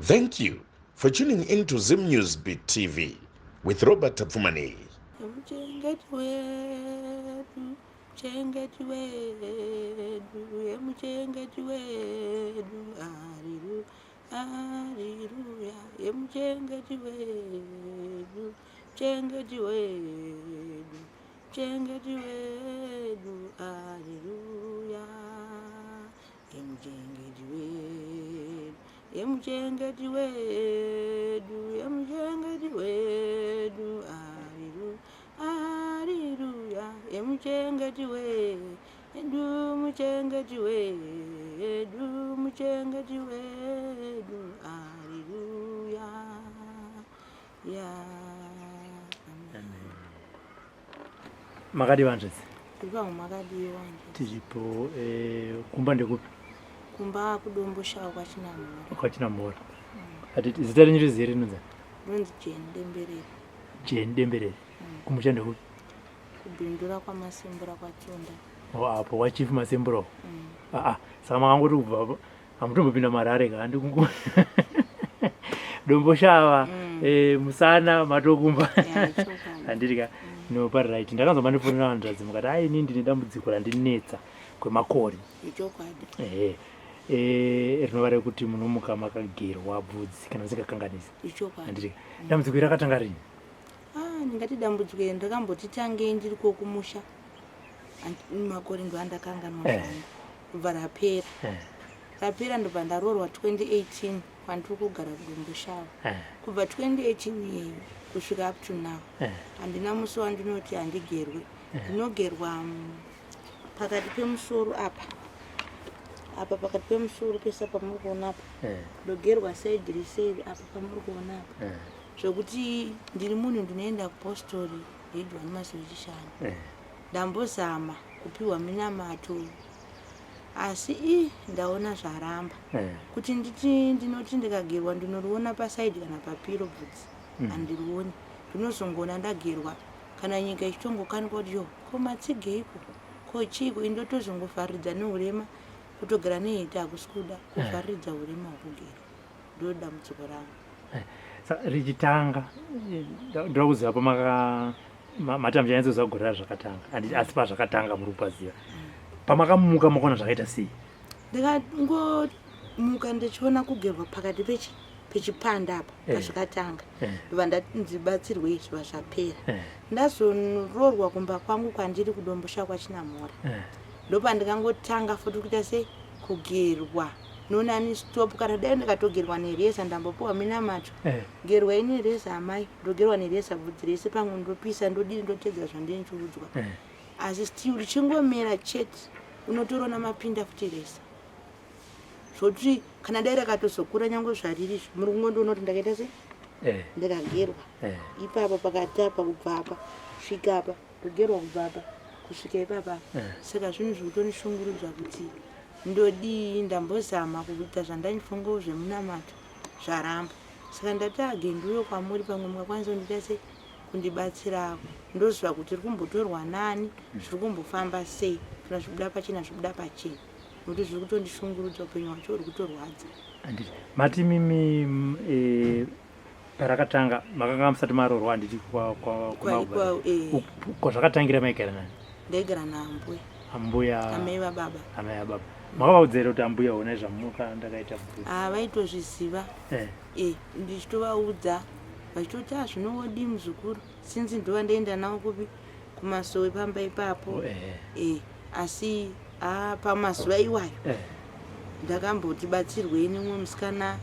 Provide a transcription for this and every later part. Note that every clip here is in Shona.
Thank you for tuning in to Zim News Beat TV with Robert Tapfumaneyi. Muchengeti wedu, muchengeti wedu, yemuchengeti wedu, hariru, hariruya, yemuchengeti wedu, muchengeti wedu, muchengeti wedu, hariruya, yemuchengeti wedu, yemuchengeti wedu, yemuchengeti wedu, hariru, hariruya, yemuchengeti wedu, muchengeti wedu, muchengeti wedu, hariruya, ya. Makadii vanzvadzi? Tiripangu makadii wanje? Tiripo. Kumba ndekupi? Kumba kuDomboshawa kwaChinamhora. KwaChinamhora. Ati zita renyu riziye rinonzi? Rinonzi Jeni Demberere. Jeni Demberere. Kumusha ndekupi? Kubindura kwaMasembura kwaTsonda. Oh, apo kwaChief Masembura. Ah, ah, saka makangoti kubva hamutombopinda marare ka handi kungu Domboshava musana matokumba. Yeah, chokwadi. Handiti ka? No, pari right. Ndakanzwa mandifonera vanzvadzi mukati ai ini ndine dambudziko randinetsa kwemakore. Ichokwadi. Ehe. Rinova rekuti munomuka makagerwa bvudzi kana musingakanganisi. Ichokwadi. Handiti ka? Dambudziko iri rakatanga rini? Ah, ndingati dambudziko iri ndakamboti tangei ndiriko kumusha. Makore ndo andakanganwa zvangu. Kubva rapera. Rapera ndobva ndaroorwa 2018 kwandiri kugara kuDomboshava. Kubva 2018 iyeyo kusvika up to now. Handina musi wandinoti handigerwe. Ndinogerwa pakati pemusoro apa. Apa pakati pemusoro pese pamuri kuona apa. Ndogerwa side riseri apa pamuri kuona apa. Zvekuti ndiri munhu ndinoenda kupostori yeJohani Masowe Chishanu. Ndambozama kupiwa minamato asi i ndaona zvaramba. Kuti nditi ndinoti ndikagerwa ndinoriona pasaidi kana papiro bvudzi. Handirioni. Ndinozongoona ndagerwa kana nyika ichitongokanikwa kuti yo ko matsigeiko ko chiiko ini ndotozongovhariridza neurema kutogara neheti hakusi kuda kuvhariridza urema hwekugerwa. Ndo dambudziko rangu. Richitanga ndoda kuziva pamaka mati hamuchanyatsoziva gore razvakatanga handiti, asi pazvakatanga muri kupaziva. Pamakamuka makaona zvakaita sei? Ndikangomuka ndichiona kugerwa pakati pechipanda apa pazvikatanga. Ndobva ndanzi batsirwei zviva zvapera. Ndazoroorwa kumba kwangu kwandiri kuDombosha kwaChinamhora. Ndopandikangotanga futi kuita sei kugerwa nonani stop kana dai ndikatogerwa nereza ndambopiwa minamato. Gerwai nereza amai, ndogerwa nereza bvudzi rese pamwe ndopisa ndodii ndotedzera zvandinenge ndichiudzwa. Asi still richingomera chete unotorona mapinda futi reza. Zvoti kana dai rakatozokura nyangwe zvariri izvi muri kungondiona kuti ndakaita sei? Ndakagerwa. Ipapa pakati apa kubva apa kusvika apa ndogerwa kubva apa kusvika ipapa. Saka zvinhu zviri kutondishungurudza kuti ndodii ndambozama kuita zvandaifungawo zvemunamato zvaramba. Saka ndati age ndiuye kwamuri pamwe mungakwanisa kundiita sei kundibatsirawo. Ndoziva kuti riri kumbotorwa nani, zviri kumbofamba sei. Kana zvibuda pachena zvibuda pachena. Nokuti zviri kutondishungurudza upenyu hwacho huri kutorwadza. Handiti mati mimi parakatanga makanga musati maroorwa handiti kwazvakatangira maigara nani? Ndaigara naambuya. Ambuya. Amai vababa. Amai vababa. Makavaudza here kuti ambuya honai zvamuka ndakaita bvudzi? Ah, vaitozviziva. Ndichitovaudza vachitoti ah zvinowodii muzukuru since ndova ndaenda navo kupi kumasowe pamba ipapo. Oh, Asi pamazuva iwayo ndakamboti batsirwei nemumwe musikana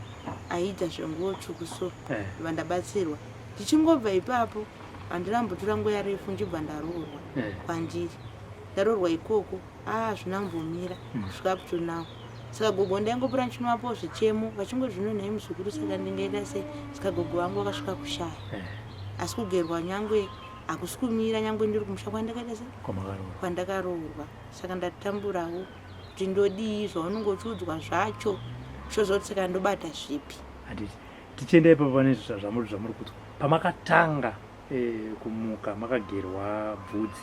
aiita zvenguo tsvuku so ndobva ndabatsirwa. Ndichingobva ipapo handinambotora nguva yarefu ndichibva ndaroorwa kwandiri. Ndaroorwa ikoko hazvina kumbomira kusvika up to now. Saka gogo ndaingopota ndichinovapawo zvichemo vachingoti zvino nhai muzukuru saka ndingaita sei. Saka gogo vangu vakasvika kushaya. Asi kugerwa nyangwe hakusi kumira nyangwe ndiri kumusha kwandakaita sei kwandakaroorwa. Saka ndatamburawo kuti ndodii zvaunenge uchiudzwa zvacho zvozoti saka ndobata zvipi. Handiti tichienda ipapo pane zvamuri kuudzwa pamakatanga kumuka makagerwa bvudzi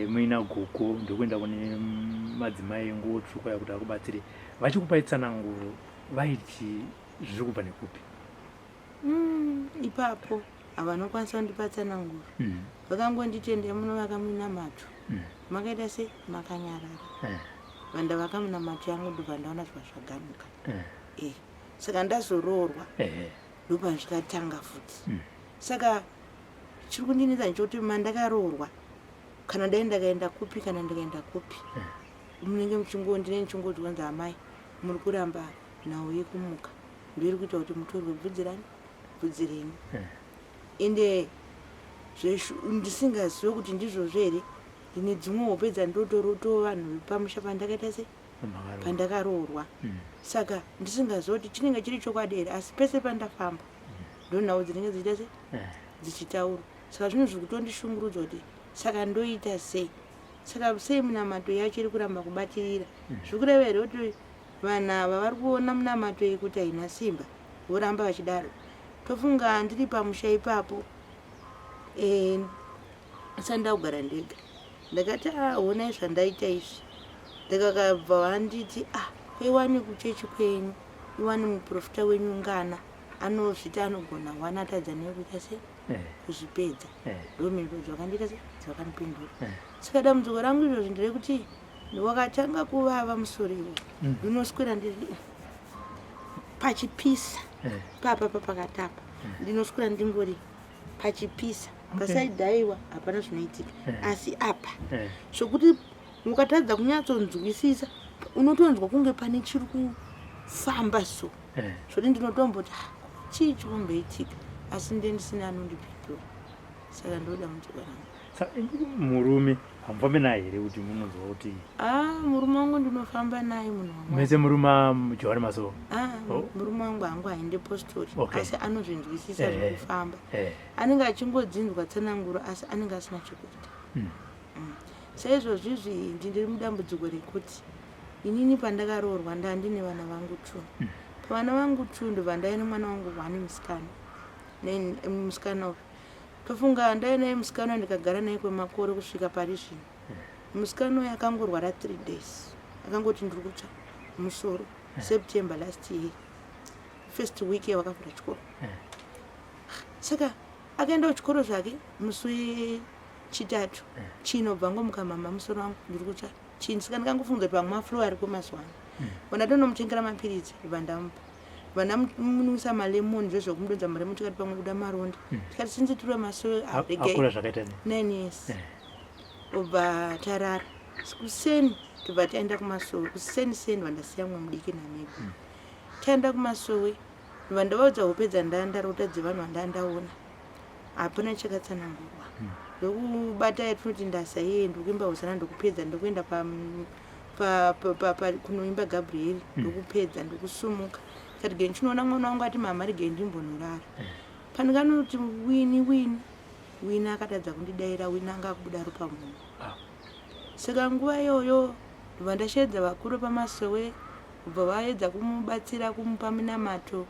muina gogo ndokuenda kune madzimai enguo tsvuku aya kuti akubatsire, vachikupai tsananguro vaiti Zviri kubva nekupi? Ipapo havanokwanisa kundipa tsananguro. Vakangonditi endai munovaka minamato. Makaita sei? Makanyarara. Vandavaka minamato yangu, ndobva ndaona zviva zvagamuka. Saka ndazoroorwa, ndopazvikatanga futi. Saka chiri kundinetsa nechekuti mandakaroorwa, kana dai ndakaenda kupi, kana ndikaenda kupi, munenge muchingondine ndichingoti wanzi, "Amai, muri kuramba nhau yekumuka, ndoiri kuita kuti mutorwe bvudzi rani, bvudzi renyu." Ende ndisingazive kuti ndizvozvo here. Ndine dzimwe hope dzandotoroto vanhu vepamusha pandakaita sei, pandakaroorwa. Saka ndisingazive kuti chinenge chiri chokwadi here, asi pese pandafamba ndo nhau dzinenge dzichiita sei, dzichitaurwa. Saka zvinhu zviri kutondishungurudza kuti saka ndoita sei, saka sei munamato yacho iri kuramba kubatirira. Zviri kureva here kuti vanhu ava vari kuona munamato iyi kuti haina simba, voramba vachidaro? Tofunga ndiri pamusha ipapo, sanda kugara ndega, ndakati, "Ah, honai zvandaita izvi." Ndakakabva vanditi, "Ah, kweiwani kuchechi kwenyu, iwani muprofita wenyu ngana anozviti anogona wani, atadza nei kuita sei, kuzvipedza?" Ndo mhinduro dzakandiita sei, dzakandipindura. Saka dambudziko rangu izvozvi nderekuti wakatanga kuvava musoro iwo, ndinoswera ndiri pachipisa papa pakatapa, ndinoswera ndingori pachipisa. Paside aiwa, hapana zvinoitika, asi apa zvokuti ukatadza kunyatsonzwisisa, unotonzwa kunge pane chiri kufamba. So zvoti ndinotomboti, "Ah, chii chikumboitika?" Asi nde ndisina anondipindura. Saka ndo dambudziko rangu. Murume hamufambi naye here kuti munonzwa kuti? Ah, murume wangu ndinofamba naye, munhu waMwari. Mese murume Johani Masowe? Ah, murume wangu hangu haende postori, asi anozvinzwisisa zvekufamba. Anenge achingodzinzwa tsananguro, asi anenge asina chekuita. Saizvozvizvi ndiri mudambudziko rekuti inini pandakaroorwa ndandine vana vangu two. Pavana vangu two, ndobva ndaine mwana wangu one musikana. Musikana uyu, tofunga ndainaye musikana uyu, ndikagara naye kwemakore kusvika pari zvino. Musikana uyu akangorwara 3 days, akangoti, "Ndiri kutsva musoro." September last year, first week yavakavhura chikoro. Saka akaenda kuchikoro zvake musi wechitatu chinobva ngomuka, "Mama, musoro wangu ndiri kutsva." Chini, saka ndikangofunga kuti pamwe maflu ariko mazuva ano. Vandatonomutengera mapiritsi, ndobva ndamupa, bva ndamunwisa malemon, zvezvekumudonza malemon. Tikati pamwe kuda maronda, tikati sinzi turiwe masoro. Akura zvakaita nei? 9 years. Obva tarara. Kuseni tobva taenda kumasowe. Kuseni seni vandasiya mumwe mudiki naMegi. Taenda kumasowe, ndobva ndavaudza hope dzandandarota dzevanhu vandandaona. Hapana chakatsanangurwa. Ndokubata yatinoti ndasa iye, ndokuimba hosana, ndokupedza, ndokuenda kunoimba Gabrieri, ndokupedza, ndokusumuka. Tikati gei chinoona mwana wangu, ati, "Mama, regei ndimbonorara." Pandikanoti, "Wini, Wini, Wini," akatadza kundidayira. Wini anga akubuda ropa muno. Saka nguva iyoyo ndobva ndasheedza vakuru pamasowe, kubva vaedza kumubatsira, kumupa minamato,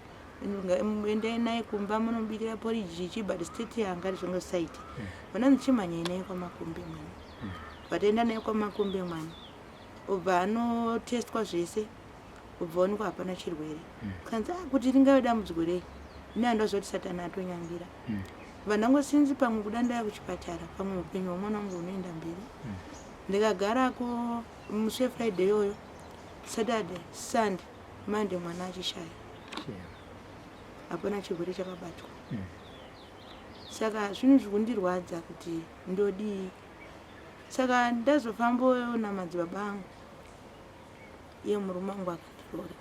"Endai naye kumba munobikira poriji ichi," but state yanga ari zvanga zvisaite. Vananzi, "Chimhanyai naye kwaMakombe mwana." Vataenda naye kwaMakombe mwana, obva anotestwa zvese, ubva onekwa hapana chirwere. Kanzi, "Ah, kuti ringave dambudziko rei?" Ini handazoti Satani atonyangira. Vandangosinzi pamwe kuda ndaya kuchipatara, pamwe upenyu hwemwana wangu hunoenda mberi. Ndikagarako musi weFriday iyoyo, Saturday, Sunday, Monday, mwana achishaya. Hapana chirwere chakabatwa. Saka zvinhu zvikundirwadza kuti ndodii. Saka ndazofamboona madzibaba angu, iye murume wangu akandiroora.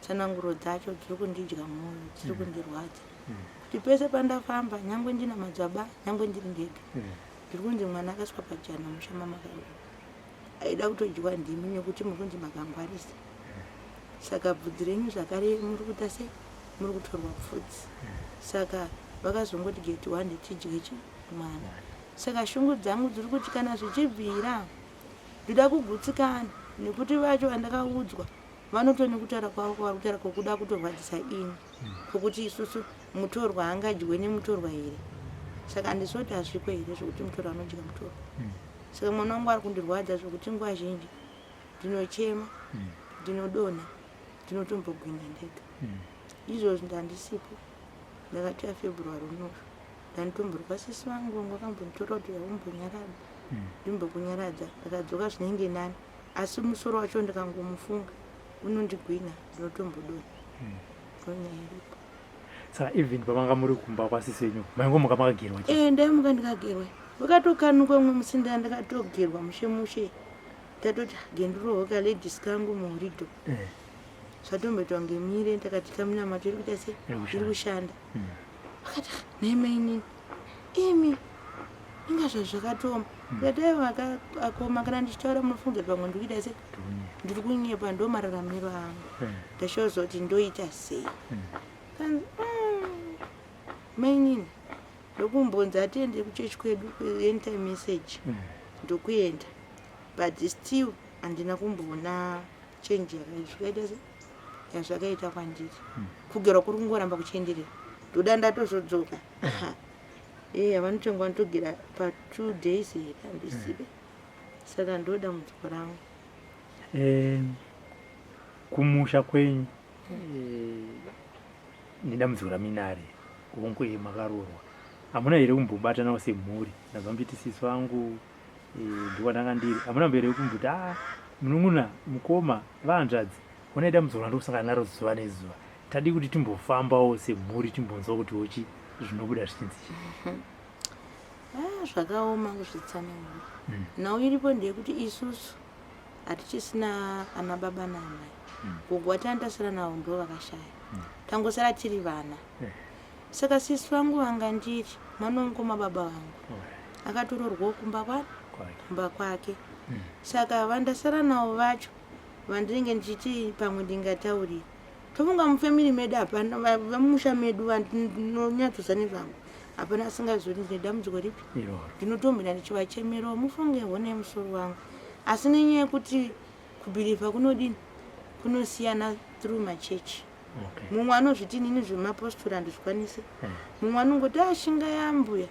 Tsananguro dzacho dziri kundidya mwoyo, dziri kundirwadza kuti pese pandafamba, nyangwe ndina madzibaba, nyangwe ndiri ndega, ndiri kunzi mwana akaswa pajana musha mamakaroora aida kutodyiwa ndimi, nekuti muri kunzi makangwarisa. Saka bvudzi renyu zvakare muri kuita sei, muri kutorwa pfudzi. Saka vakazongoti geti one tidye chi mwana. Saka shungu dzangu dziri kuti kana zvichibvira ndoda kugutsikana, nekuti vacho vandakaudzwa vanotoni kutaura kwavo kwavari kutaura kwokuda kutorwadzisa ini, kwokuti isusu mutorwa angadyiwe nemutorwa here? Saka handisoti hazviko here zvokuti mutorwa anodya mutorwa? Saka mwana wangu ari kundirwadza zvokuti nguva zhinji ndinochema, ndinodonha, ndinotombogwina ndega. Izvozvi ndandisipo, ndakatoya February unoyu. Ndanditomborwa sisi vangu vangu vakambonditora kuti umbonyaradza, ndimbokunyaradza. Ndakadzoka zvinenge nani, asi musoro wacho ndikangomufunga unondigwina, ndinotombodonha. Ndonyaya iripo. Saka even pamanga muri kumba kwasisi venyu maingomuka makagerwa chete? Eh, ndaimuka ndikagerwa. Vakatokanuka umwe musi ndaa ndakatogerwa mushe mushe. Ndatoti gendiroho kaladies kangu muhurido. Zvatomboitwa ngemire ndakati kaminamato iri kuita sei? Iri kushanda. Iri kushanda. Vakati "Ah, nhai mainini imi inga zvazvakatooma." Ndikati aiwa akoma, kana ndichitaura munofunga kuti pamwe ndiri kuita sei? Ndiri kunyepa. Ndiri kunyepa, ndo mararamiro angu. Ndashozoti ndoita sei? Kanzi, mainini ndokumbonzi atiende kuchechi kwedu end time message. Ndokuenda, but still handina kumboona change yazvakaita se yazvakaita kwandiri. Kugerwa kuri kungoramba kuchienderera, ndoda ndatozodzoka. Eya, vanotonga vanotogera pa2 days here, handizive. Saka ndo dambudziko rangu. Kumusha kwenyu nedambudziko raminari hongu makarorwa, hamuna here kumbobatanawo semhuri? Ndabva mbiti sisi vangu ndikwandanga ndiri, hamuna here kumboti a munun'una, mukoma, vahanzvadzi, honai dambudziko randiri kusangana naro zuva nezuva, tadi kuti timbofambawo semhuri timbonzwa kuti ochi zvinobuda zvichinzi chii? Ah, zvakaoma kuzvitsanangura. Nhau iripo ndeyekuti isusu hatichisina ana baba naamai. Gogo watandasara navo ndo vakashaya, tangosara tiri vana. Saka sisi vangu vanga ndiri mwana womukoma baba vangu akatororwawo kumba kwani? Kwake. Kumba kwake. Saka vandasara navo vacho vandinenge ndichiti pamwe ndingataurira, tofunga mufamily medu hapana vamusha medu vandinonyatsoza nezvangu, hapana asingazoti ndine dambudziko ripi. Iroro. Ndinotombenda ndichivachemerawo, mufunge honai musoro wangu, asi nenyaya yekuti kubhilivha kunodini, kunosiyana through machechi. Mumwe anozviti inini zvemapostori handizvikwanisi. Mumwe anongoti ashinga yambuya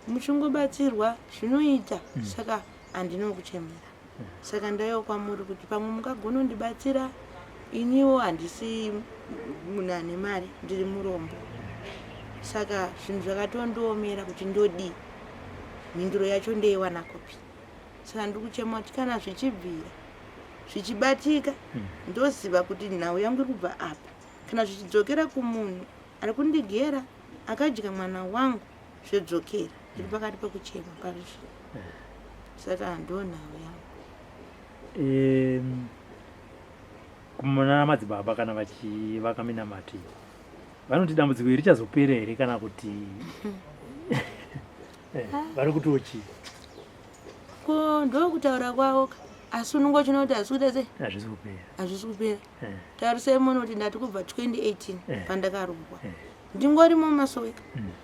muchingobatsirwa zvinoita. Saka handina kuchemera, saka ndaiwa kwamuri kuti pamwe mungagona kundibatsira. Iniwo handisi munhu ane mari, ndiri murombo, saka zvinhu zvakatondiomera kuti ndodii, mhinduro yacho ndeiwana kupi. Saka ndiri kuchema kuti kana zvichibvira, zvichibatika, ndoziva kuti nhau yangu iri kubva apa. Kana zvichidzokera kumunhu ari kundigera akadya mwana wangu, zvodzokera. Ndiri pakati pekuchema parizvino, saka ndo nhau yangu. Kuna madzibaba kana vachivaka minamati vanoti dambudziko iri richazopera here, kana kuti vari kutiwo chii? Ko ndokutaura kwavo ka, asi unongochiona kuti hazisi kuita sei? Hazvisi kupera. Hazvisi kupera. Tarisai muone kuti ndati kubva 2018 pandakarurwa ndingorimo mumasoweka.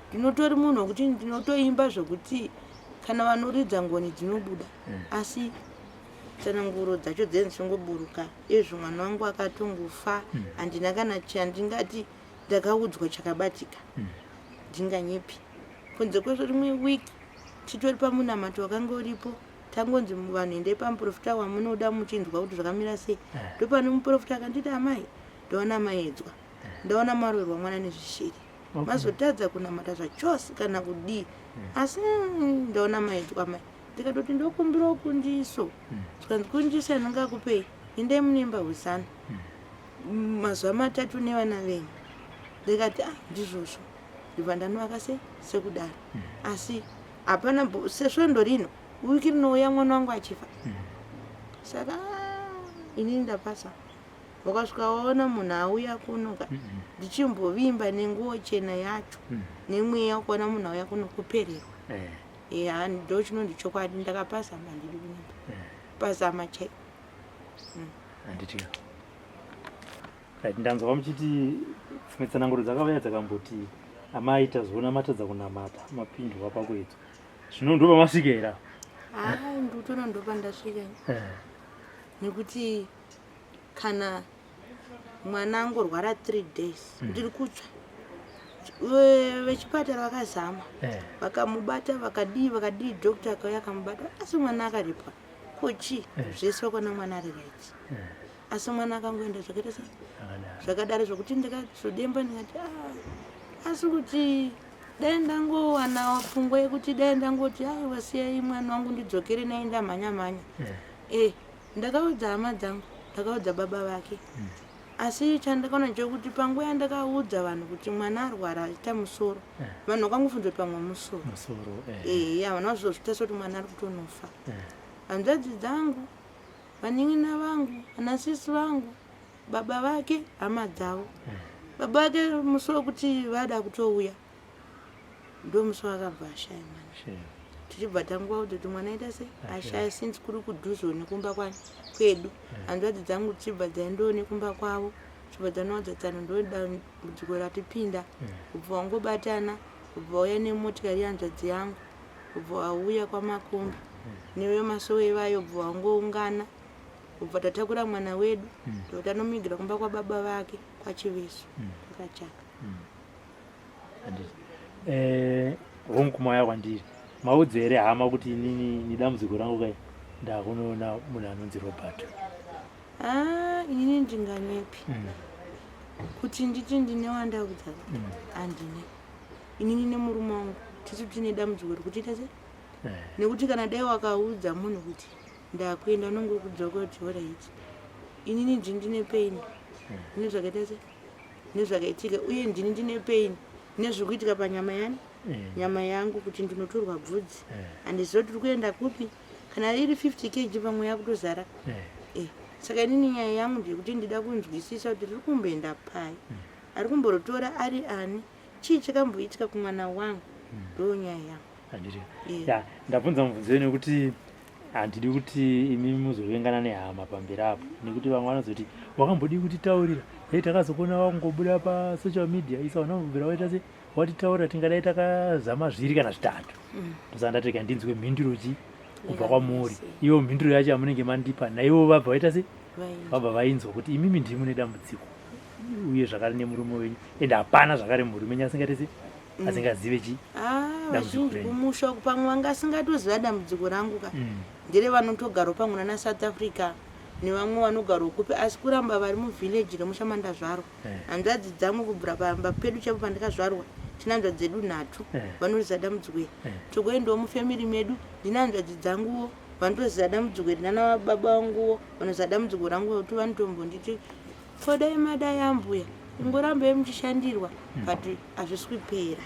Ndinotori munhu wekuti ndinotoimba zvokuti kana vanoridza ngoni dzinobuda, asi tsananguro dzacho dzenzi dzichingoburuka. Izvo mwana wangu akatongofa, handina kana chandingati ndakaudzwa chakabatika, ndinganyepi. Kunze kwezvo, rimwe week titori pamunamato wakanga uripo, tangonzi vanhu endai pamuprofita wamunoda muchinzwa kuti zvakamira sei. Ndopane muprofita akanditi, "Amai, ndaona maedzwa, ndaona maroerwa mwana nezvishiri. Mazotadza kunamata zvachose kana kudii, asi ndaona maedzwa mai." Ndikatoti ndokumbirawo kundiso. Zvikanzi, "Kundiso yanongakupei, endai munoimba hosana mazuva 3 nevana venyu." Ndikati, "Ah, ndizvozvo." Ndibva ndanovaka sei sekudaro, asi hapana sesvondo rino, wiki rinouya mwana wangu achifa. Saka ah, inini ndapasa. Wakasvika waona munhu auya kuno ka, ndichimbovimba nenguo chena yacho nemweya, ukaona munhu auya kuno kupererwa. Ya, ndo chinonzi chokwadi, ndakapazama, handidi kunyepa. Pazama chaiko. Handiti right, ndanzwa muchiti dzimwe tsananguro dzakauya dzakamboti amai tazoona matadza kunamata, mapindwa pakuedzwa, zvino ndo pamasvika here apa? Hai, ndikutoona ndopandasvika, nekuti kana mwana angorwara 3 days ndiri kutsva. Vechipatara vakazama, vakamubata, vakadii vakadii, doctor akauya akamubata, asi mwana akaripwa kochi zvese, vakaona mwana ari right. Asi mwana akangoenda zvakaita se zvakadaro, zvokuti ndikazodemba ndikati, ah, asi kuti dai ndangowana pfungwa yekuti dai ndangoti, aiwa, siyai mwana wangu ndidzokere naye, ndamhanya mhanya. Ndakaudza hama dzangu, ndakaudza baba vake. Asi chandakaona chekuti panguva yandakaudza vanhu kuti mwana arwara aita musoro, vanhu vakangofunza kuti pamwe musoro. Musoro. Eya, vanhu vazozvita sekuti mwana ari kutonofa. Hanzvadzi dzangu, vanin'ina vangu, vanasisi vangu, baba vake, hama dzavo, baba vake, musi wekuti vada kutouya ndo musi wakabva ashaya mwana. Tichibva tanguva kuti mwana aita sei, ashaya, since kuri kudhuze nekumba kwedu. Hanzvadzi dzangu tichibva dzaendawo nekumba kwavo, tichibva dzanowadza tsano, ndo dambudziko ratipinda. Kubva wangobatana, kubva wauya nemotikari yehanzvadzi yangu, kubva wauya kwaMakombe nevemasowe vayo, bva wangoungana, kubva tatakura mwana wedu, ndobva tanomigira kumba kwababa vake kwaChiveso, kwakachaka. Handiti hongu, kumauya kwandiri maudzi here hama kuti inini nedambudziko rangu kai ndakunoona munhu anonzi Robert? Ah, inini ndinganyepi kuti nditi ndine wandaudza? Handine. Inini nemurume wangu tisu tine dambudziko rekuti ita sei, nekuti kana dai wakaudza munhu kuti ndakuenda, unongokudzoka kuti alright. Inini ndini ndine pain nezvakaita sei, nezvakaitika, uye ndini ndine pain nezviri kuitika panyama yani, nyama yangu, kuti ndinotorwa bvudzi. Handizivi kuti tiri kuenda kupi. Kana iri 50 kg, pamwe yakutozara. Saka inini nyaya yangu ndeyekuti ndida kunzwisisa kuti riri kumboenda pai, ari kumborotora ari ani, chii chakamboitika kumwana wangu. Ndo nyaya yangu. Handiti ya, ndabvunza mubvunzo iyo nekuti handidi kuti imi muzovengana nehama pamberi apo, nekuti vamwe vanozoti wakambodii kutitaurira, ei takazokuona wakungobuda pasocial media, isa unambobvira waita se watitaurira, tingadai takazama zviri kana zvitatu. Ndosaka ndati rega ndinzwe mhinduro chi kubva kwamuri. Ivo mhinduro yacho yamunenge mandipa naivo vabva vaita se vabva vainzwa kuti imimi ndimi mune dambudziko, uye zvakare nemurume wenyu, ende hapana zvakare murume wenyu asingaite se asingazive chi Ah, dambudziko vazhinji renyu. Kumusha uku pamwe vanga asingatoziva dambudziko rangu ka. Ndere vanotogarawo pamwe nana South Africa nevamwe vanogarawo kupi, asi kuramba vari muvhileji remusha mandazvarwa. Hanzvadzi dzangu, kubvira pamba pedu chaipo pandakazvarwa, tina hanzvadzi dzedu nhatu vanoziva dambudziko iri. Togoendawo mufamily medu, ndine hanzvadzi dzanguwo vanotoziva dambudziko iri, nana baba vanguwo vanoziva dambudziko rangu, kuti vanotombonditi, "Kodai madai ambuya, ingorambei muchishandirwa," but hazvisi kupera.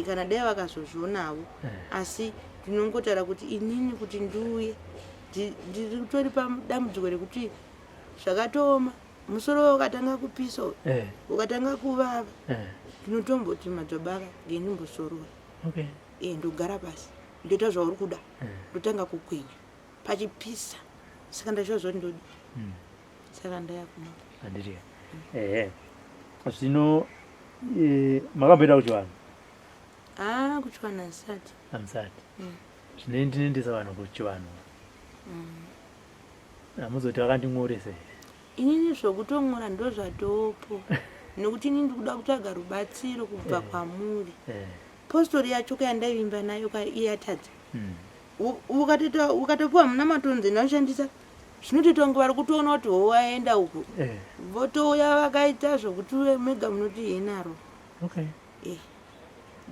Kana dai vakazozvionawo. Asi ndinongotaura kuti inini kuti ndiuye, ndiri kutori padambudziko rekuti zvakatooma. Musoro ukatanga kupisa, ukatanga kuvava, ndinotomboti, "Madzobaba, ngendimbosorora." Ndogara pasi, ndoita zvauri kuda. Ndotanga kukwenya pachipisa, saka ndachozoti ndodi. Saka ndaya kuno. Handiti ehe, zvino makamboenda kuchivanhu? Ah, kuchivanhu handisati. Hamusati? Zvino ndinoendesa vanhu kuchivanhu, hamuzoti vakandin'oresa here? Inini zvokutong'ora ndo zvatopo, nekuti inini ndikuda kutsvaga rubatsiro kubva kwamuri. Postori yacho kayandaivimba nayo ka iyatadza. Ukatopiwa muna matonzi naoshandisa, zvinotoita kunge vari kutoona kuti ho waenda uku. Votouya vakaita zvokuti mega munoti henaro.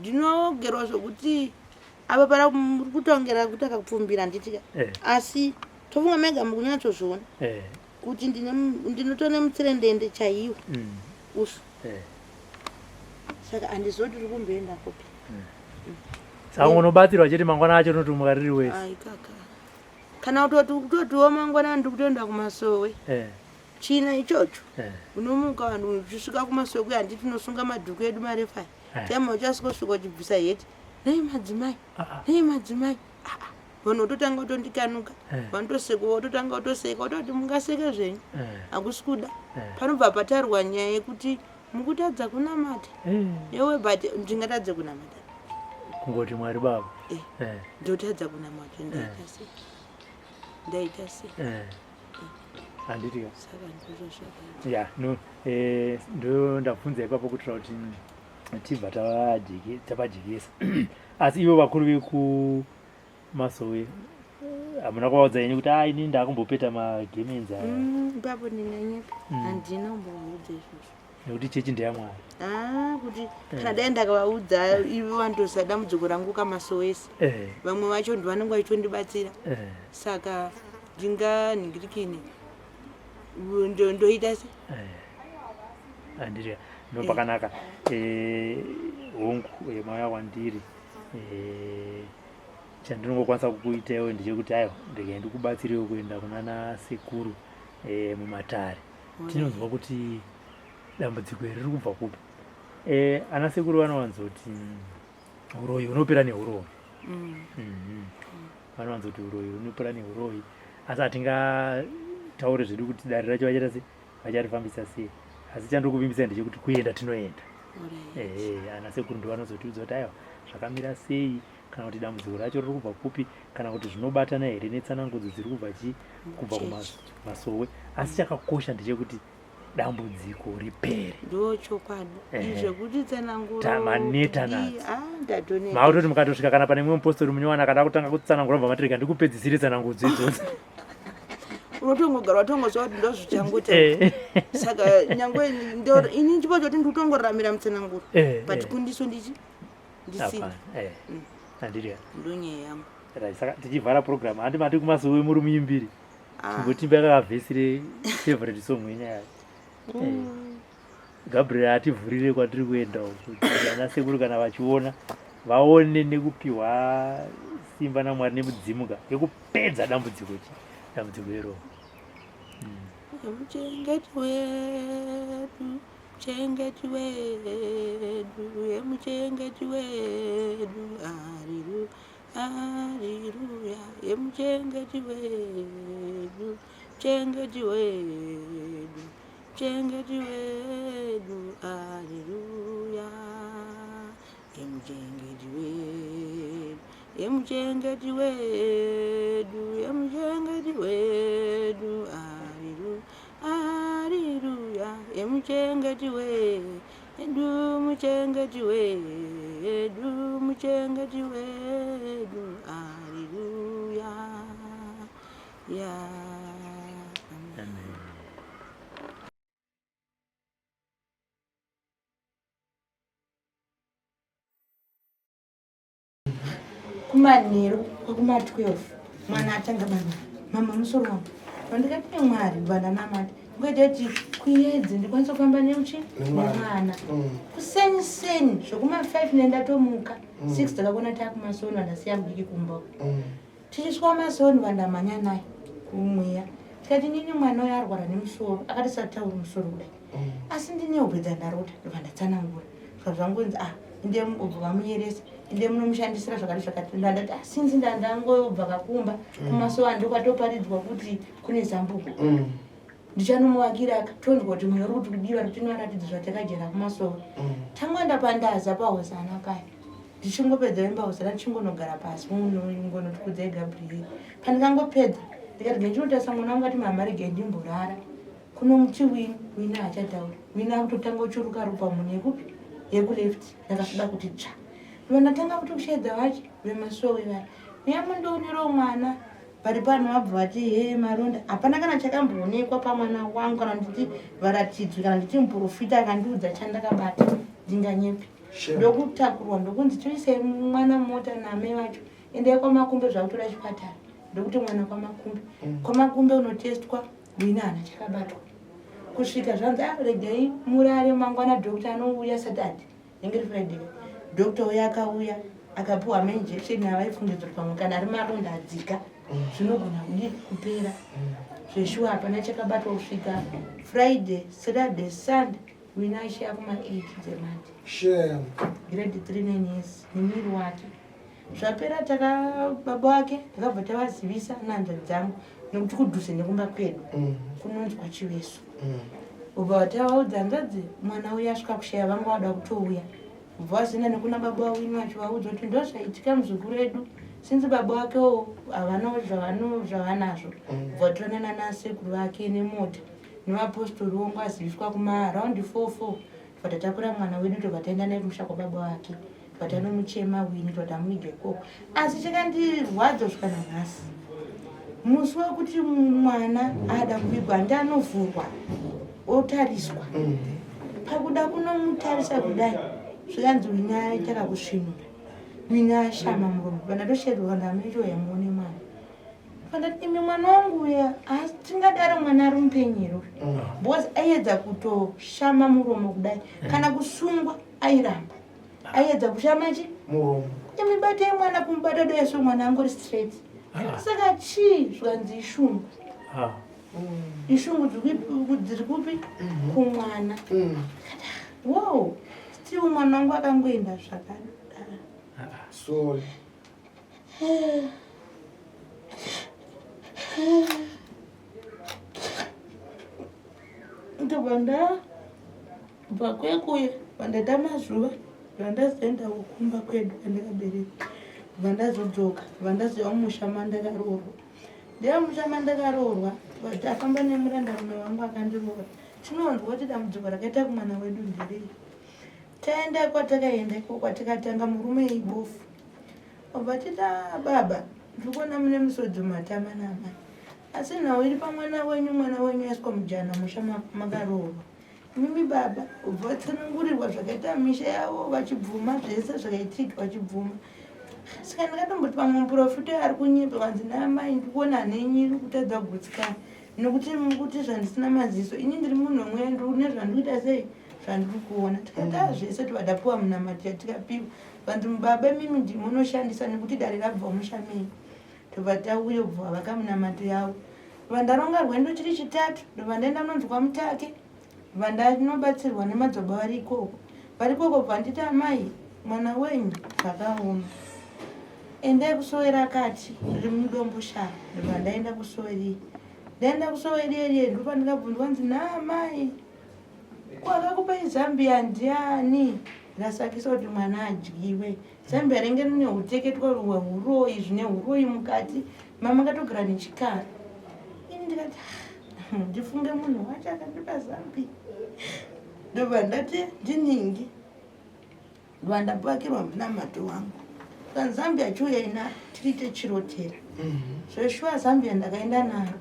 Ndinogerwa zvokuti apa para muri kutongera kuti akapfumbira, handitika? Asi tofunga mega mukunyatsozviona kuti ndinotone mutserendende chaiwo usu. Saka handizoti tiri kumboenda kupi. Saka unobatsirwa chete, mangwana acho unotomuka riri wese. Ai kaka, kana kutoti kutotiwo mangwana ndiri kutoenda kumasowe, china ichocho. Unomuka, vanhu uchisvika kumasowe kuya, handiti tinosunga madhuku edu marefu aya? Tema uchasvikosvika uchibvisa heti, "Nei madzimai?" Ah, ah. "Nei madzimai?" Ah, ah. Vanhu vototanga kutondikanuka. Vanotoseka, vototanga kutoseka, vototi, "Mungaseke zvenyu." Hakusi kuda. Panobva patarwa nyaya yekuti mukutadza kunamata. Iwe, but ndingatadze kunamata? Kungoti Mwari baba. Ndotadza kunamata, ndaita sei, ndaita sei? Handiti ka? Saka ndizvo zvakaita. Ya, no, ndo ndabvunza ipapo kuitira kuti tibva tapajekesa. Asi ivo vakuru vekumasowe Hamuna kuvaudza henyu kuti a ah, ini ndakumbopeta magemenzi aya? Ipapo ndinganyepa. Handina kumbovaudza izvozvo. Nekuti chechi ndeyamwari. Ah, kuti eh. kana dai ndakavaudza ivo vandosa dambudziko rangu kamasowesi eh. Vamwe vacho ndivanenge vachitondibatsira eh. Saka ndinganhingirikini ndoita se andiri no pakanaka. Hongu, mauya kwandiri, chandinongokwanisa kukuitaiwo ndechekuti aiwa, ndege ndikubatsirewo kuenda kunana sekuru mumatare, tinonzwa kuti dambudziko iri riri kubva kupi. Ana sekuru vanowanzoti uroyi hunopera neuroyi. Vanowanzoti uroyi hunopera neuroyi, asi hatingataure zvedu kuti dare racho vachaita sei, vacharifambisa sei, asi chandiri ndechekuti kuenda tinoenda. Ehe, ana sekuru ndo vanozotiudza kuti aiwa, zvakamira sei, kana kuti dambudziko racho riri kubva kupi, kana kuti zvinobatana here netsanangudzo dziri kubva chi kubva kumasowe. Asi chakakosha ndechekuti dambudziko ripere. Ndo chokwadi zvekuti tsananguro tamaneta nadzo. Ah, mautoti mukatosvika kana pane mumwe mupostori munyowani akada kutanga kutsanangura, mubva matirega ndikupedzisire tsanangudzo idzodzo. Unotongogara watongozva kuti ndozvichangoita. Saka nyangwe ini chipo choti ndikutongoramira mutsananguro, but kundiso ndichi ndisina. Handiri ndonyaya yangu. Right, saka tichivhara program, handi mati kumasowe muri muimbiri? Ah. Chimbotimba kakavhesi refavorite song yenyaya. Gabriel ativhurire kwatiri kuenda uku, kuti ana sekuru kana vachiona vaone nekupiwa simba namwari nemudzimuka yekupedza dambudziko chi dambudziko iroro. Muchengeti wedu, muchengeti wedu, yemuchengeti wedu, hariru, hariruya, yemuchengeti wedu, muchengeti wedu, muchengeti wedu, hariruya, yemuchengeti wedu, yemuchengeti wedu, yemuchengeti wedu, hariru, hariruya, yemuchengeti wedu, muchengeti wedu, muchengeti wedu, hariruya ya. Amen. Kumanheru kwekuma 12 mwana atanga, "Baba, mama, musoro wangu." Pandikati, "Mwari," vandanamata ngoita kuti kuyedze ndikwanise kufamba neuchi nemwana. Kuseni seni zvekuma 5 nendatomuka 6, takakona takumasoni, vandasiya mudiki kumba. Tichiswa masoni, vandamhanya naye kumweya, tikati, "Nini mwana uyo arwara nemusoro." Akati, "Satauri musoro kudai, asi ndine hope dzandarota." Ndobva ndatsanangura zvika zvangonzi, "Ah, inde." Ubva vamuyeresa, "Inde munomushandisira zvakati zvakati." Ndandati, "Ah, sinzi ndandangobva kakumba kumasowa, ndokwatoparidzwa kuti kune zambuko, ndichanomuvakira." Tonzwa kuti mweya uri kuti kudiwa kuti tinoratidza zvatakajera kumasowa. Tangoenda pandaza pahosana paya, ndichingopedza imba hosana, ndichingonogara pasi ngonoti kudzai Gabriel. Pandikangopedza ndikati, "Ndinotarisa mwana wangu." Ati, "Mama, regai ndimborara." Kuno muti wini wini haachatauri, wini akutotanga uchiruka rupa munhu yekupi yekuleft yakasvida kuti tsva. Vanatanga kuti kushaidza vacho vemasowe vaya, "Uya mundionerawo mwana." Pari pano vabva vati, "He, maronda." Hapana kana chakamboonekwa pamwana wangu, kana nditi varatidzwe, kana nditi muprofita akandiudza chandakabata, ndinganyepi. Ndokutakurwa, ndokunzi, "Toisai mwana mumota namai vacho, endai kwaMakumbe, zvakutora chipatara." Ndokuti mwana kwaMakumbe. KwaMakumbe unotestwa, wina hana chakabatwa. Kusvika zvanzi, "A, regai murare, mangwana doctor anouya." Saturday nenge ri Friday, doctor uya akauya, akapiwa mainjection avaifungidzira pamwe kana ari maronda adzika, zvinogona kudi kupera. Zveshuwa hapana chakabatwa kusvika Friday, Saturday, Sunday, wina achiya kuma8 dzemandi. Shame. Grade 3, 9 years, nemiri wake zvapera. Taka baba wake takabva tavazivisa nehanzvadzi dzangu, nekuti kudhuze nekumba kwedu kunonzi kwaChiveso. Ubva tavaudza hanzvadzi, mwana uyu asvika kushaya, vanga vada kutouya. Ubva vazoenda nekuna baba wawini vachivaudza kuti ndozvaitika muzukuru edu, sinzi baba wakewo havana zvavanazvo. Ubva vatorana nasekuru vake nemota nemapostori wongo aziviswa kumaraundi 44. Tobva tatakura mwana wedu, tobva taenda naye kumusha kwababa vake, tobva tanomuchema wini, tobva tamuiga ikoko. Asi chakandirwadza kusvika nanhasi, Musi wekuti mwana ada kuvigwa handi anovhurwa otariswa. Pakuda kunomutarisa kudai zvikanzi wina aita kakusvinura. Wina ashama muromo. Vandatosherwa ndamaicho yamuone mwana. Pandati imi mwana wangu uya tingadaro mwana ari mupenyu here uyu because aiedza kutoshama muromo kudai kana kusungwa airamba aiedza kushama chi muromo imi batei mwana kumubata dai so mwana angori straight saka chii zvikanzi ishungu ishungu dziri kupi kumwana wow still mwana wangu akangoenda zvakadaro. Sorry. Ndobva ndabva kwekuye pandaita mazuva ndobva ndazoenda kumba kwedu kwandakaberekwa ndobva ndazodzoka ndobva ndazouya mumusha mandakaroorwa. Ndauya mumusha mandakaroorwa tafamba nemurandarume wangu akandiroora tinonzwa kuti dambudziko rakaita kumwana wedu nderei. Taenda kwatakaenda ikoko kwatikatanga murume ibofu. Obva atiti ah baba ndikuona mune misodzi mumatama naamai asi nhau iri pamwana wenyu mwana wenyu aiswa mujana musha makaroorwa imimi baba obva vatsanangurirwa zvakaita misha yavo vachibvuma zvese zvakaitika vachibvuma saka ndakatomboti pamwe muprofita ari kunyepa kanzi naamai ndikuona nenyu iri kutadza kugutsikana nekuti mukuti zvandisina maziso ini ndiri munhu wemweya ndine zvandikuita sei zvandiri kuona tikaita zvese tivadapuwa munamati yatikapiwa Vanzi baba imimi ndimi munoshandisa nekuti dare rabva musha menyu. Tobva tauya obva vavaka minamato yavo. Ndobva ndaronga rwendo chiri chitatu ndobva ndaenda kunonzi kwaMutake. Ndobva ndanobatsirwa nemadzibaba vari ikoko. Vari ikoko bva nditi amai mwana wenyu zvakaoma. Endai kusowe rakati riri muDomboshava. Ndobva ndaenda kusowe riye. Ndaenda kusowe riye riye ndopandikabvunzwa nzi naamai ko akakupai Zambia ndiani? Rasakisa kuti mwana adyiwe. Zambia renge rine huteketwa hwehuroyi zvine huroyi mukati. Mama akatogara nechikara. Ini ndikati ah, ndifunge munhu wacho akandipa Zambia. Ndobva ndati ndiningi. Ndobva ndapakirwa munamato wangu. Saka Zambia chiuya ina tiriite chirotera. Zveshuwa Zambia ndakaenda naro.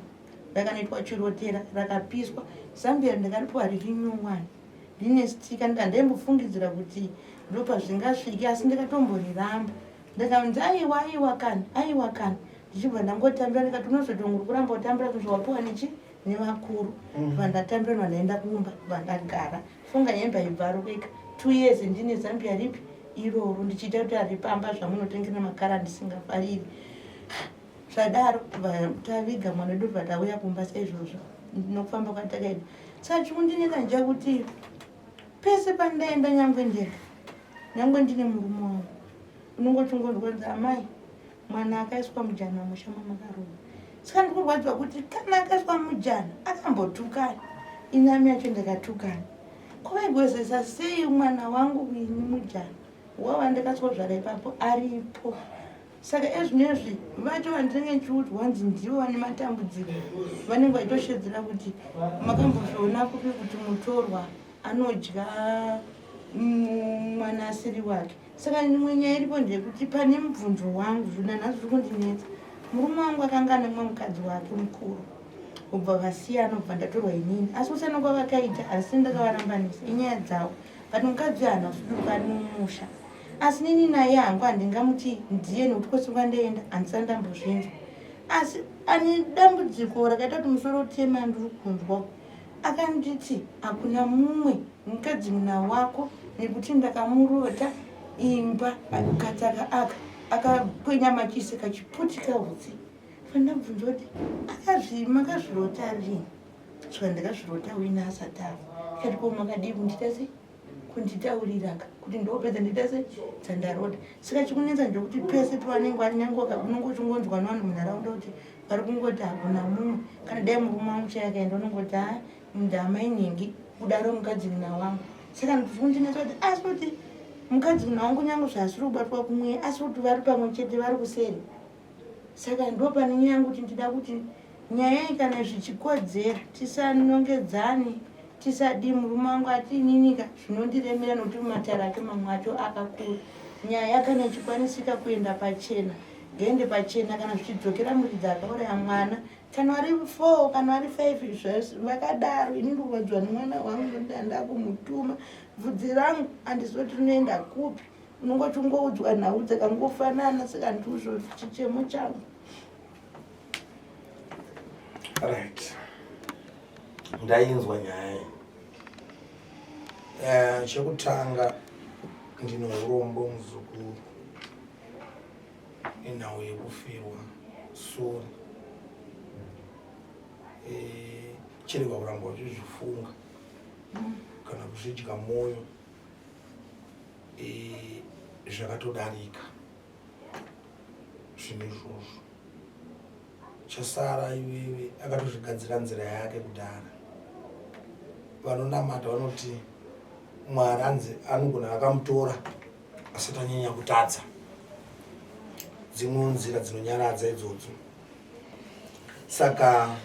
Rakanoitwa chirotera rakapiswa. Zambia ndakaripiwa riri nyowani. Ndine stika ndandaimbofungidzira kuti ndopazvingasvike asi ndakatomboriramba. Ndakanzi aiwa aiwa kani aiwa kani ndichibva ndangotambira ndikati unozotongo kuramba utambira kusvika wapiwa nechi nevakuru. Bva ndatambira ndobva ndaenda kumba bva ndagara. Funga hembe haibvarukika. 2 years ndine Zambia ripi iroro ndichiita kuti aripamba zvamunotengera makara ndisingafariri. Zvadaro taviga mwana wedu bva tauya kumba saizvozvo nokufamba kwatakaita. Saka chikundinetsa ndechekuti pese pandaenda nyangwe ndega nyangwe ndine murume wangu unongoti ungonzwa kunzi amai mwana akaiswa mujana musha mamakaroora. Saka ndikurwadziwa kuti kana akaiswa mujana akambotukana ini ami yacho ndakatukana. Ko vaigozesa sei mwana wangu ini mujana wava ndakaswozvara ipapo aripo. Saka ezvinezvi vacho vandinenge ndichiudzwa hanzi ndivo vane matambudziko vanenge vachitoshedzera kuti makambozviona kupi kuti mutorwa anodya mwana asiri wake. Saka imwe nyaya iripo ndeyekuti pane mubvunzo wangu zvino nhasi zviri kundinetsa. Murume wangu akanga ane mumwe mukadzi wake mukuru ubva vasiyana ubva ndatorwa inini asi kusiyana kwavakaita handisi ndakavarambanisa inyaya dzavo but mukadzi uyu haana kusuduruka ari mumusha. Asi nini naye hangu handingamuti ndiye nekuti kwese kwandaenda handisati ndambozvinzwa. Asi ane dambudziko rakaita kuti musoro uteme andiri kunzwa akanditi hakuna mumwe mukadzi muna wako nekuti ndakamurota imba katsaka aka akakwenya machisi kachiputika hutsi. Pandabvunza kuti makazvirota rini? Saka ndakazvirota wina asati afa. Ndikati ko makadii kundiita sei? Kunditaurira ka kuti ndopedza ndoita sei dzandarota. Saka chikunetsa ndechekuti pese pavanenge vari nyange unonge uchingonzwa nevanhu munharaunda kuti vari kungoti hakuna mumwe. Kana dai murume wangu chaiye akaenda unongoti haa ndamai nhingi kudaro mukadzi muna wangu. Saka ndikundinetsa kuti asi kuti mukadzi muna wangu nyange zvaasiri kubatwa kumwe asi kuti vari pamwe chete vari kuseri. Saka ndopane nyaya yangu kuti ndida kuti nyaya iyi kana zvichikodzera tisanongedzane tisadii murume wangu ati ininika zvinondiremera nokuti matare acho mamwe acho akakura. Nyaya kana ichikwanisika kuenda pachena Ngaende pachena kana zvichidzokera muridzi akauraya mwana kana vari four kana vari five zvese vakadaro. Ini ndikurwadziwa nemwana wangu ndoda ndakumutuma bvudzi rangu handizoti rinoenda kupi. Unongoti ungoudzwa nhau dzakangofanana saka ndizvo chichemo changu. Right, ndainzwa nyaya iyi. Chekutanga ndine urombo muzukuru nenhau yekufirwa, sorry. Chirega kuramba uchizvifunga kana kuzvidya mwoyo, zvakatodarika zvinhu izvozvo. Chasara iwewe akatozvigadzira nzira yake kudhara. Vanonamata vanoti Mwari anzi anogona akamutora asati anyanya kutadza. Dzimwewo nzira dzinonyaradza idzodzo. Saka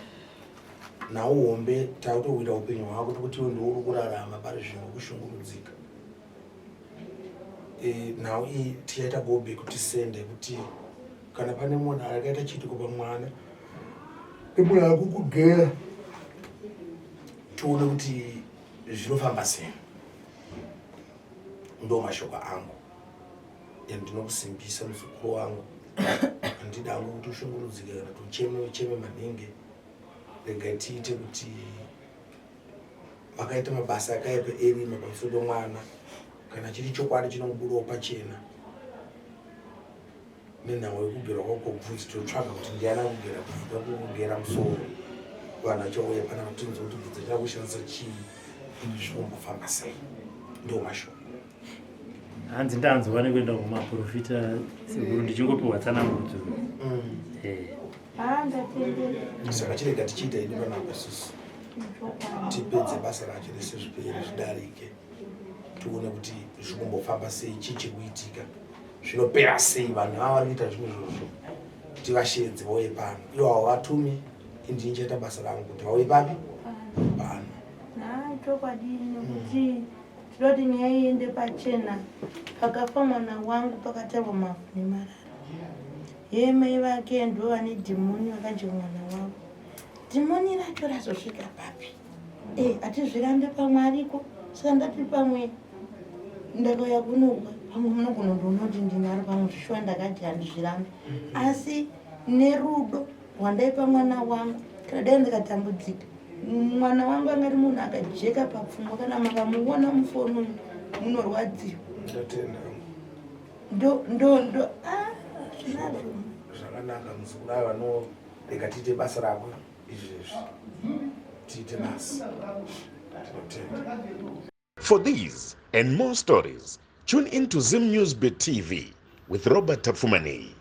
nhau hombe takutowira upenyu hwako tokuti iwe ndiwe uri kurarama pari zvino kushungurudzika. Nhau iyi tichaita go back tisende kuti kana pane munhu akaita chiitiko pamwana nemunhu ari kukugera tione kuti zvinofamba sei. Ndo mashoko angu and ndinokusimbisa muzukuru wangu. Handidi hangu kuti ushungurudzike kana kuti ucheme ucheme maningi. Regai tiite kuti vakaita mabasa akaipa erima pamusoro pemwana, kana chiri chokwadi chinongobudawo pachena nenhau yekugerwa kwako bvudzi. Totsvaga kuti ndiani akugera bvudzi, akugera musoro. Vanhu vachauya pana kutinzwa kuti bvudzi richada kushandisa chii, ende zvinombofamba sei. Ndo mashoko. Hanzi ndanzwa nekuenda kumaprofita sekuru ndichingopiwa tsanangudzo. Saka chirega tichiita idi panapa isusu tipedze basa racho rese, zvipere zvidarike, tione kuti zvikumbofamba sei, chii chiri kuitika, zvinopera sei. Vanhu ava vari kuita zvinhu izvozvo tivashedze vauye pano. Ivo avo vatumi, indini ndichaita basa rangu kuti vauye papi pano. Chokwadi nekuti tinoti nyaya iende pachena. Pakafa mwana wangu pakatarwa mavhu nemarara. Ye mai vake ndo vane dhimoni vakadya mwana wavo. Dhimoni racho razosvika papi? Hatizvirambe pamwe ariko. Saka ndati pamwe ndakauya kunogwa pamwe munogona kundiona kuti ndinaro, pamwe zvishuwa ndakadya, handizvirambe. Asi nerudo rwandaipa mwana wangu, kana dai ndikatambudzika, mwana wangu anga ari munhu akajeka papfungwa. Kana makamuona mufoni umu munorwadziwa. Ndatenda. Ndo ndo ndo zvinazvo zvakanaka muzukuru. Ava vano rega tiite basa rako izvezvi, tiite basa. Tinotenda. For these and more stories, tune in to Zim News Bit TV with Robert Tafumani.